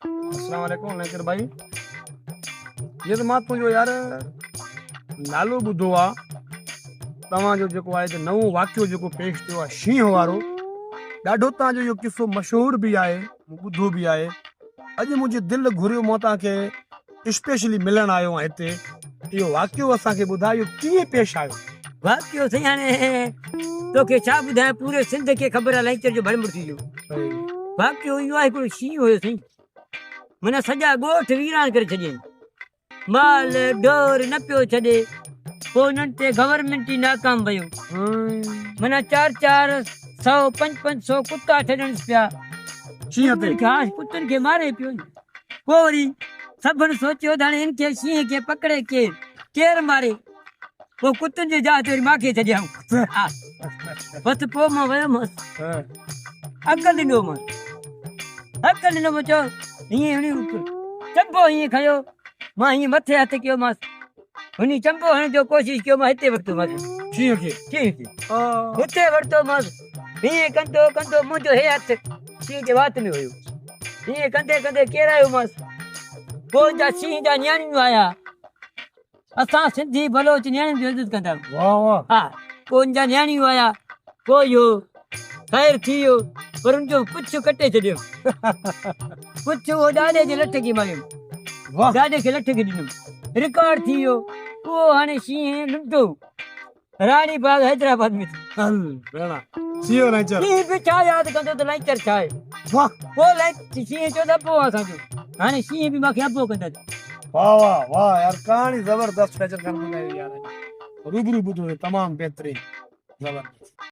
السلام عليڪم نيچر ڀائي جيئن ته مان تنهنجو يار نالو ٻڌو آ توهان جو جيڪو آهي ته نئون واقعو جيڪو پيش ٿيو آ شينهن وارو ڏاڍو توهان جو اهو قصو مشهور به آهي مون ٻڌو به آهي اڄ منهنجي دل گهريو مان توهان کي اسپيشلي ملڻ آيو آهيان هتي اهو واقعو اسان کي ٻڌاء اهو ڪيئن پيش آيو. واقعو سائين هاڻي توکي ڇا ٻڌايان پوري سنڌ کي خبر آهي لائيچر جو ڀڙمڙ ٿي ويو. واقعو اهو آهي هڪڙو شينهن هيو سائين معنيٰ سڄا ڳوٺ ويران ڪري ڇڏيائين مال ڍور نه پيو ڇڏي پوء انهن تي گورنمينٽ ئي ناڪام ويو معنيٰ چار چار سو پنج پنج سو ڪتا ڇڏڻس پيا شينهن تي ها ڪتن کي ماري پيو پوء وري سڀن سوچيو ته هاڻي هن کي شينهن کي پڪڙي ڪير ڪير ماري پوء ڪتن جي جاء تي وري مان کي ڇڏيائون بس پوء مان ويم عقل ڏنو مان عقل ڏنو مان چيو هيئن هڻي چنبو هيئن کنيو مان هيئن مٿي هٿ ڪيومانس هن چنبو هڻڻ جو ڪوشش ڪيو مان هتي ورتومانس شينهن کي شينهن کي هتي ورتومانس هيئن ڪندو ڪندو منهنجو هي هٿ شينهن جي وات ۾ هيو هيئن ڪندي ڪندي ڪيرايومانس پوء جا شينهن جا نياڻيون آيا اسان سنڌي بلوچ نياڻين جو عزت ڪندا آهيون واهه واهه ها پوء ان جا نياڻيون آيا پوء اهو خير ٿي ويو پر ان جو پڇ ڪٽي ڇڏيم پڇ اهو ڏاڏي جي لٺ کي ماريم واهه ڏاڏي کي لٺ کي ڏنم رڪارڊ ٿي ويو اهو هاڻي شينهن لنڊو راڻي باغ حيدرآباد ۾ ٿي هل ڀيڻا شينهن لائنچر شينهن به ڇا ياد ڪندو ته لائنچر ڇا آهي واهه پوء لائنچ شينهن چيو ته ابو آ اسان جو هاڻي شينهن به ماکي ابو ڪندا واهه واهه واهه يار ڪهاڻي زبردست لائنچر خان ٻڌائي يار روبرو ٻڌو تمام بهترين زبردست.